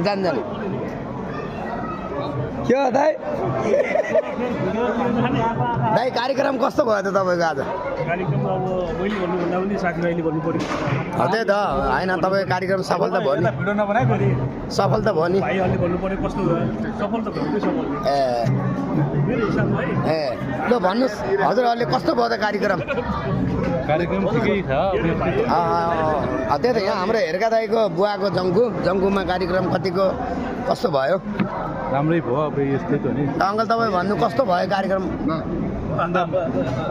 जान जान के हो दाइ दाइ कार्यक्रम कस्तो भयो त तपाईँको आज कार्यक्रम अब मैले भन्नुभन्दा पनि साथीभाइले भन्नु पर्यो त्यही त होइन तपाईँको कार्यक्रम सफल त भयो नि भिडियो नबनाइ पनि सफल त भयो नि भाइहरूले भन्नु पर्यो कस्तो भयो सफल त भयो सफल ए मेरो हिसाबमा है ए ल भन्नुहोस् हजुरहरूले कस्तो भयो त कार्यक्रम कार्यक्रम ठिकै छ त्यही त यहाँ हाम्रो हेर्का दाइको बुवाको जङ्गुमा कार्यक्रम कतिको कस्तो भयो राम्रै भयो अब यस्तै त नि अङ्कल तपाईँ भन्नु कस्तो भयो कार्यक्रम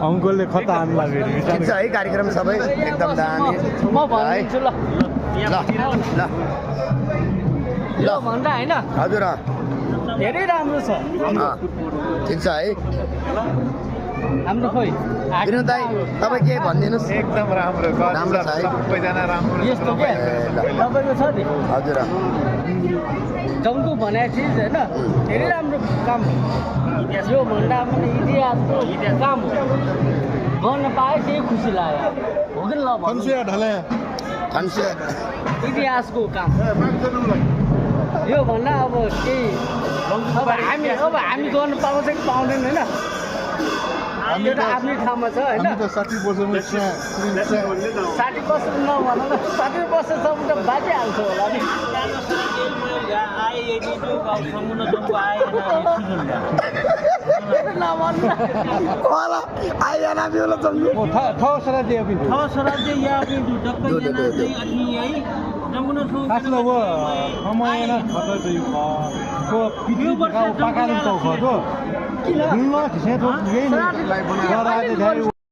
अङ्कलले खता हान्ला फेरि ठिक छ है कार्यक्रम सबै एकदम दामी म भनिदिन्छु ल ल ल ल भन्दा होइन हजुर धेरै राम्रो छ ठिक छ है हाम्रो खोइ विनोद दाइ तपाईँ के भनिदिनुहोस् एकदम राम्रो राम्रो छ है सबैजना राम्रो यस्तो के तपाईँको छ नि हजुर जङ्गु भनेको चिज होइन धेरै राम्रो काम हो यो भन्दा पनि इतिहासको काम हो गर्न पाए त्यही खुसी लाग्यो हो कि ल खन्सिया इतिहासको काम यो भन्दा अब केही अब हामी गर्न पाउँछ कि पाउँदैन होइन यो त आफ्नै ठाउँमा छ होइन 60 वर्षमा 60 वर्ष नभन न 60 वर्षसम्म त बाँचिहाल्छ होला नि Wala, ayah nabi ulah tunggu. Thao sara dia pintu. Thao sara dia ya pintu. Dakkan yana dai ani ai. Namuna thu. Asla wo hamai na khata dai kha. Ko video kau pakan tau kha to. Kiन? ल त्यसै त यही नै.